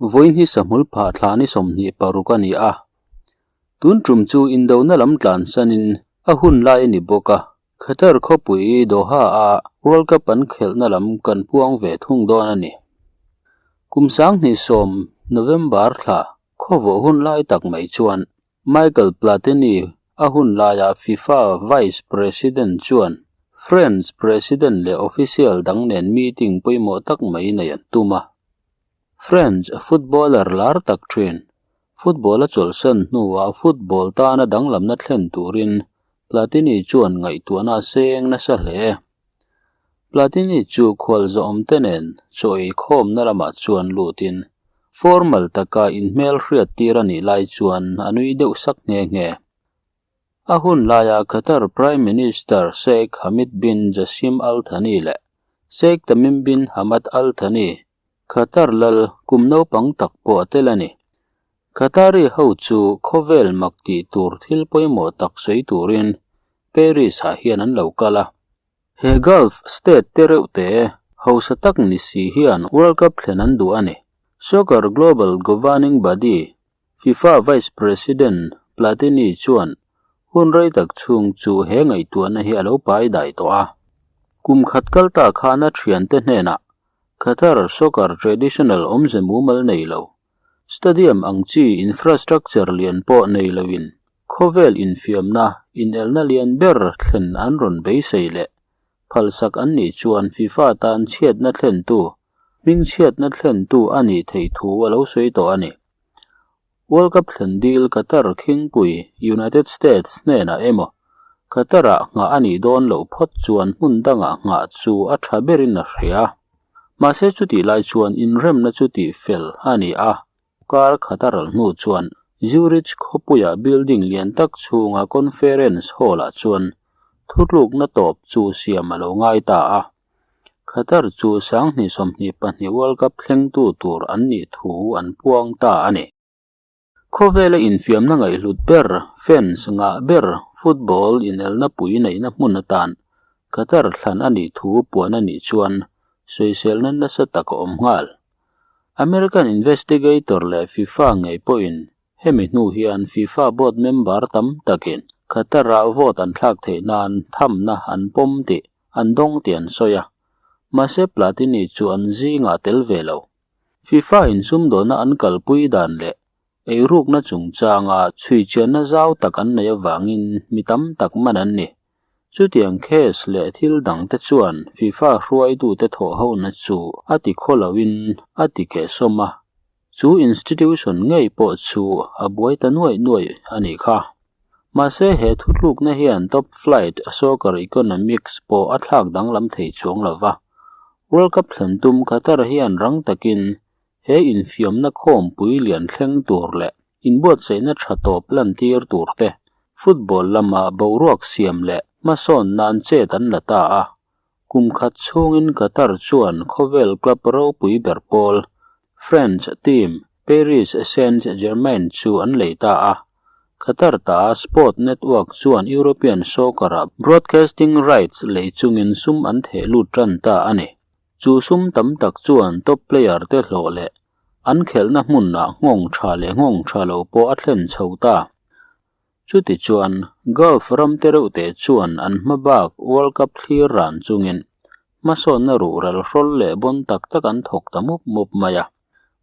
Vawiin hi sahmul phah thla ni 26 a ni a. Tun tum chu indona lam tlansanin a hun lai a ni bawk a, Qatar khawpui Doha-a World Cup an khelhna lam kan puang ve thung dawn a ni. Kum 2010 November thla khawvawh hun lai tak mai chuan Michael Platini a hun laia FIFA Vice President chuan French President leh official dang nen meeting pawimawh tak mai nei an tum a. French footballer lar tak thin, football a chawlhsan hnuah football tana danglamna thlen turin Platini chuan ngaihtuahna a seng nasa hle. Platini chu khualzawhawmte nen chaw ei khawmna lamah chuan lutin formal taka inhmelhriat tir a nih lai chuan a nui deuh sak nghe nghe. A hun laia Qatar Prime Minister Sheikh Hamid bin Jassim Al Thani leh Sheikh Tamim bin Hamad Al Thani, Qatar lal kum naupang tak pawh a tel a ni. Qatari ho chu khawvel mak tih tur thil pawimawh tak sawi turin Paris-ah hian an lo kal a. He Gulf state te reuh te hausa tak ni si hian World Cup thlen an duh a ni. Soccer Global Governing Body, FIFA Vice President Platini chuan hun rei tak chhung chu he ngaihtuahna hi a lo pai dai tawh a. Kum khat kal ta khan a thiante hnenah Qatar soccer traditional awmze mumal nei lo, Stadium ang chi infrastructure lian pawh nei loin khawvel infiamna inelna lian ber thlen an rawn beisei leh phalsak an nih chuan FIFA tan chhiatna thlentu, hmingchhiatna thlentu a nih theih thu a lo sawi tawh a ni. World Cup thlen dil Qatar khingpui United States hnenah emaw Qatar-ah nghah a nih dawn loh phawt chuan hmun dangah nghah chu a tha berin a hria. Mahse chutih lai chuan inremna chu tih fel a ni a, kar khat a ral hnu chuan Zurich khawpuia building lian tak chhunga conference hall-ah chuan thutlukna tawp chu siam a lo ngai ta a. Qatar chu 2022 World Cup thlengtu tur an nih thu an puang ta a ni. Khawvela infiamna ngaihhlut ber, fans ngah ber, football inelna pui neihna hmun atan Qatar thlan a nih thu puan a nih chuan sawiselna nasa tak a awm nghal. American investigator leh FIFA ngei pawhin hemi hnu hian FIFA board member tam takin Qatar-ah vote an thlak theih nan thamna an pawm tih an dawng tih an sawi a, mahse Platini chu an zingah tel ve lo. FIFA in sumdawnna an kalpui dan leh eirukna chungchanga chhuichianna zau tak an neih avangin mi tam tak man an ni. Chutiang case leh thil dangte chuan FIFA hruaitute thawhhona chu a ti khaw loin a ti kehsawm a, chu institution ngei pawh chu a buai ta nuaih nuaih a nih kha. Mahse he thutlukna hian top flight soccer economics pawh a thlak danglam thei chuang lo va. World Cup thlen tum Qatar hian rang takin he infiamna khawmpui lian thleng tur leh inbuatsaihna tha tawp lantir tur te, football lama boruak siam leh hmasawn nan chet an la ta a. Kum khat chhungin Qatar chuan khawvel club ropui ber pawl, French team Paris Saint-Germain chu an lei ta a. Qatar ta Sport Network chuan European soccer-a broadcasting rights lei chungin sum an theh lut tan ta a ni. Chu sum tam tak chuan top player te hlawh leh an khelhna hmunah nghawng tha leh nghawng tha lo pawh a thlen chho ta. Chuti chuan Gulf ram te reuh te chuan an hma bak World Cup thlir ran chungin hmasawnna ruhral hrawl leh bawn tak tak an thawk ta mup mup mai a.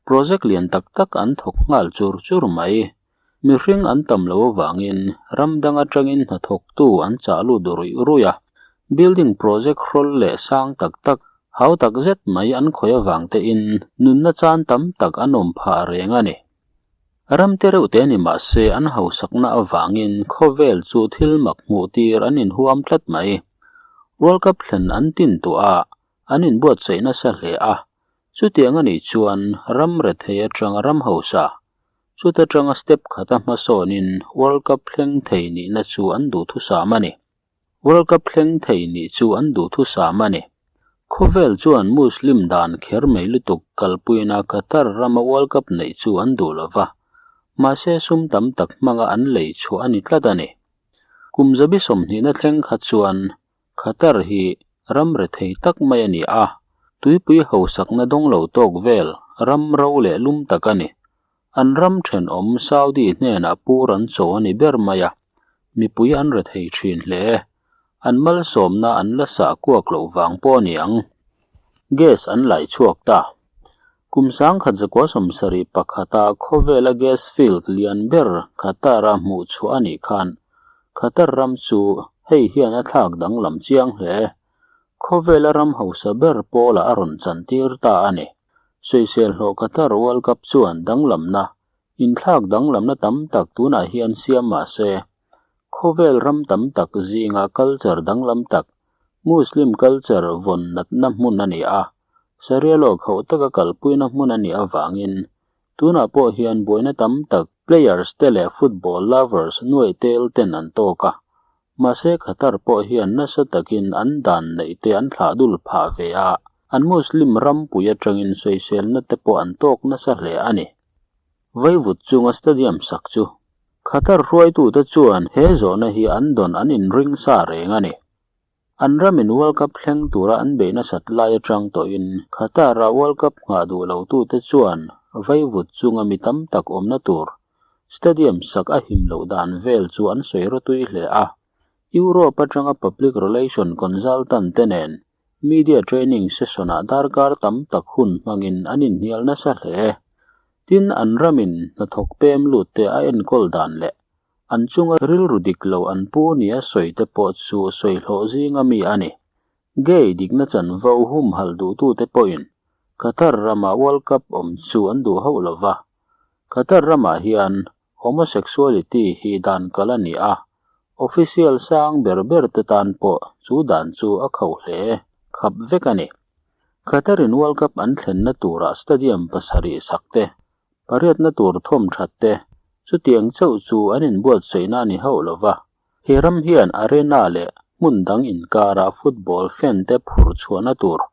Project lian tak tak an thawk nghal chur chur mai. Mihring an tam lo avangin ram dang atangin hnathawktu an chah lut ruih ruih a. Building project hrawl leh sang tak tak, hau tak zet mai an khawih avang tein nunna chan tam tak an awm phah reng a ni. Ram te reuh te ni mah se an hausakna avangin khawvel chu thil mak hmuh tir an inhuam tlat mai. World Cup thlen an tin tuah a, an inbuatsaih nasa hle a. Chutiang a nih chuan ram rethei atanga ram hausa, chuta tanga step khata hmasawnin World Cup thleng thei nihna chu an duhthusam a ni. World Cup thleng thei nih chu an duhthusam a ni. Khawvel chuan Muslim dan kher mai lutuk kalpuina Qatar rama World Cup neih chu an duh lo va, mahse sum tam tak hmanga an lei chhuah a ni tlat a ni. Kum zabi sawmhnihna thleng kha chuan Qatar hi ram rethei tak mai a ni a, tuipui hausakna dawng lo tawk vel ram ro leh lum tak a ni. An ram thenawm Saudi hnenah pur an cho a ni ber mai a, mipui an rethei thin hle. An malsawmna an la sah kuak loh vang pawh a ni ang. Gas an lai chhuak ta. Kum 1971 a khawvela gas field lian ber Qatar-a hmuh chhuah a nih khan Qatar ram chu hei hian a thlak danglam chiang hle. Khawvela ram hausa ber pawlah a rawn chantir ta a ni. Sawisel hlawh Qatar World Cup chuan danglamna, inthlak danglamna tam tak tunah hian siam mah se, khawvel ram tam tak zinga culture danglam tak, Muslim culture vawn natna hmun a ni a, Sharia law khauh taka kalpuina hmun a nih avangin tunah pawh hian buaina tam tak players te leh football lovers nuai tel ten an tawk a. Mahse Qatar pawh hian nasa takin an dan neih te an thlah dul phah ve a, an Muslim rampui atangin sawiselna te pawh an tawk nasa hle a ni. Vaivut chunga stadium sak chu Qatar hruaitute chuan he zawhna hi an dawn an inring sa reng a ni. An ramin World Cup thleng tura an beih nasat lai atang tawhin Qatar-a World Cup nghah duh lotute chuan vaivut chunga mi tam tak awmna tur stadium sak a him loh dan vel chu an sawi rawtui hle a. Europe atanga public relation consultant te nen media training session-ah darkar tam tak hun hmangin an inhnial nasa hle. Tin, an ramin hnathawk pem lutte a enkawl dan leh An chunga rilru dik lo an pu nia sawi te pawh chu sawi hlawh zinga mi a ni. Gay dikna chanvo humhalh duhtute pawhin Qatar rama World Cup awm chu an duh hauh lo va. Qatar ramah hian homosexuality hi dan kal a ni a, official sang ber ber te tan pawh chu dan chu a khauh hle khap vek a ni. Qatar-in World Cup an thlenna turah stadium pasarih sak te Pariatna tur thawm that te, chutiang chauh chu an inbuatsaihna a ni hauh lo va. He ram hian arena leh hmun dang inkarah football fan te phurh chhuahna tur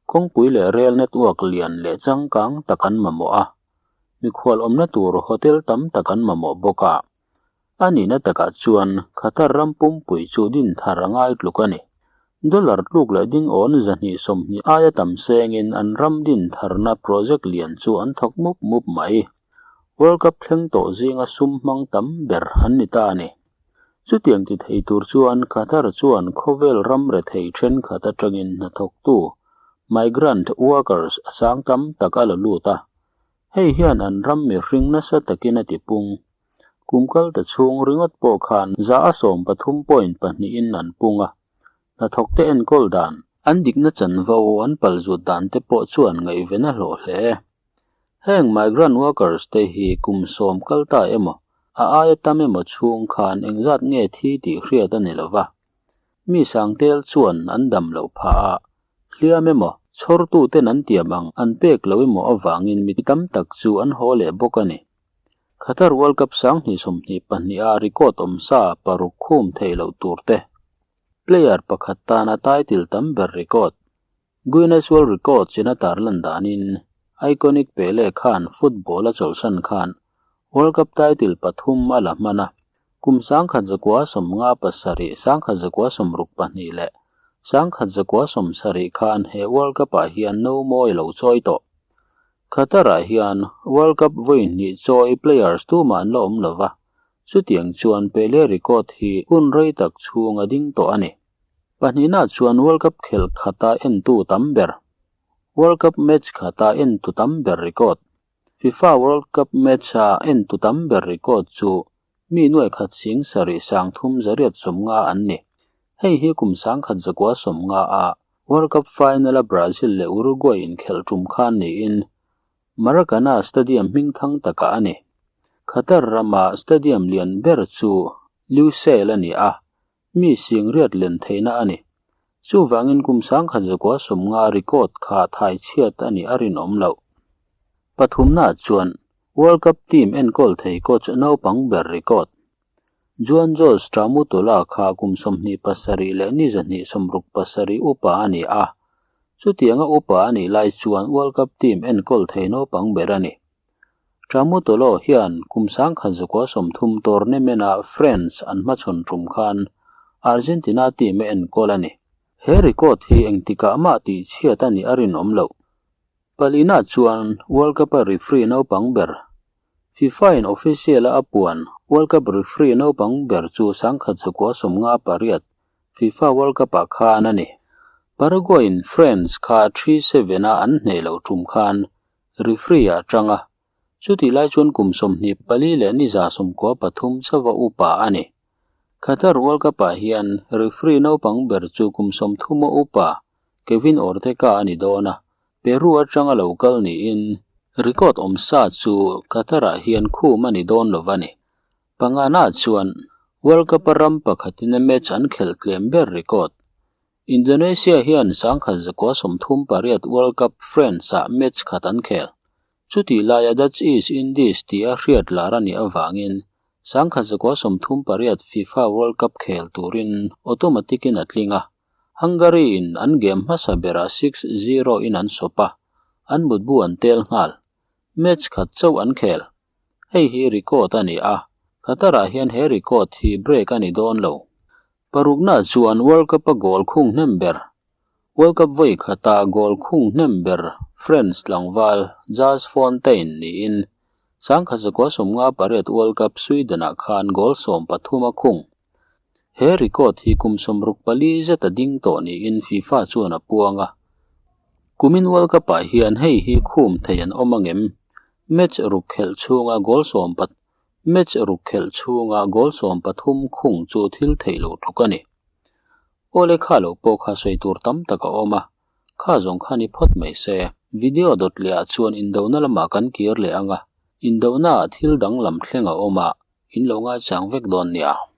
kawngpui leh rail network lian leh changkang tak an mamawh a, mikhual awmna tur hotel tam tak an mamawh bawk a. A nihna takah chuan Qatar ram pumpui chu din thar a ngai tluk a ni. Dollar tluk leh ding awn 220 aia tam sengin an ram din tharna project lian chu an thawk mup mup mai. World Cup thleng tawh zinga sum hmang tam ber an ni ta a ni. Chutiang ti thei tur chuan Qatar chuan khawvel ram rethei thenkhat atangin hnathawktu, migrant workers, sang tam tak a la lut a. Hei hian an ram mihring nasa takin a tipung. Kum kal ta chhung ringawt pawh khan 13 point pahnihin an pung a, hnathawkte enkawl dan, an dikna chanvo an palzut dan te pawh chuan ngaihven a hlawh hle. Heng migrant workers te hi kum sawm kal ta emaw, a aia tam emaw chhung khan engzat nge thi tih hriat a ni lo va. Mi sangtel chuan an dam loh phah a, hliam emaw, chhawrtuten an tiam ang an pek lo emaw avangin mi tam tak chu an haw leh bawk a ni. Qatar World Cup 2022 a record awm sa paruk khum theih loh tur te, player pakhat tana title tam ber record, Guinness World Records in a tarlan danin iconic Pele khan football a chawlhsan khan World Cup title pathum a la hman a, kum 1957, 1962 leh 1970 khan he World Cup ah hian no mawi lo chawi tawh. Qatar-ah hian World Cup vawi hnih chawi players tumah an la awm lo va, chutiang chuan Pele record hi hun rei tak chhung a ding tawh a ni. Pahnihna chuan World Cup khelh khata entu tam ber, World Cup match khata entu tam ber record, FIFA World Cup match-a entu tam ber record chu mi nuai khat sing sarih sang thum zariat sawmnga an ni. Hei hi kum 1990 a World Cup final-a Brazil leh Uruguay inkhelh tum khan niin Maracana Stadium hmingthang takah a ni. Qatar rama stadium lian ber chu Lusail a ni a, mi singriat len theihna a ni. Chuvangin kum 1990 record kha thai chhiat a nih a rinawm loh. Pathumna chuan World Cup team enkawl thei coach naupang ber record. Juan Jose Tramutola kha kum 27 leh ni 267 upa a ni a, chutianga upa a nih lai chuan World Cup team enkawl thei naupang ber a ni. Tramutolo hian kum 1930 tournament-a France an hmachhawn tum khan Argentina team a enkawl a ni. He record hi engtikah mah tihchhiat a nih a rinawm loh. Palina chuan World Cup-a referee naupang ber, FIFA-in official-a a puan World Cup referee naupang ber chu 1958 FIFA World Cup-ah khan a ni. Paraguay-in France kha 3-7-a an hneh loh tum khan referee-ah a tang a, chutih lai chuan kum 24 leh ni 93 chauha upa a ni. Qatar World Cup-ah hian referee naupang ber chu kum 30 a upa Kevin Ortega a ni dawn a, Peru atanga lo kal niin record awm sa chu Qatar-ah hian khum a ni dawn lo va ni. Pangana chuan World Cup-a ram pakhatin a match an khelh tlem ber record. Indonesia hian 1938 World Cup France-ah match khat an khel. Chutih laia Dutch East Indies tih a hriat lar a nih avangin 1938 FIFA World Cup khel turin automatic-in a tling a. Hungary in an game hmasa berah 6-0 in an sawp a, an mutbu an tel nghal. Match khat chauh an khel. Hei hi record a ni a, Qatar-ah hian he record hi break a ni dawn lo. Parukna chuan World Cup-a goal khung hnem ber. World Cup vawi khata goal khung hnem ber France tlangval Jazz Fontaine niin 1958 World Cup Sweden-ah khan goal 13 a khung. He record hi kum 64 zet a ding tawh niin FIFA chuan a puang a. Kumin World Cup-ah hian hei hi khum thei an awm angem? Match ruk khelh chhunga goal sawm pat Match ruk khelh chhunga goal 13 khung chu thil theih loh tluk a ni. Awle kha loh pawh kha sawi tur tam tak a awm a, kha zawng kha ni phawt mai se. Video dawt leh ah chuan indona lamah kan kir leh ang a, indona ah thil danglam thleng a awm a, in lo ngaichang vek dawn nia.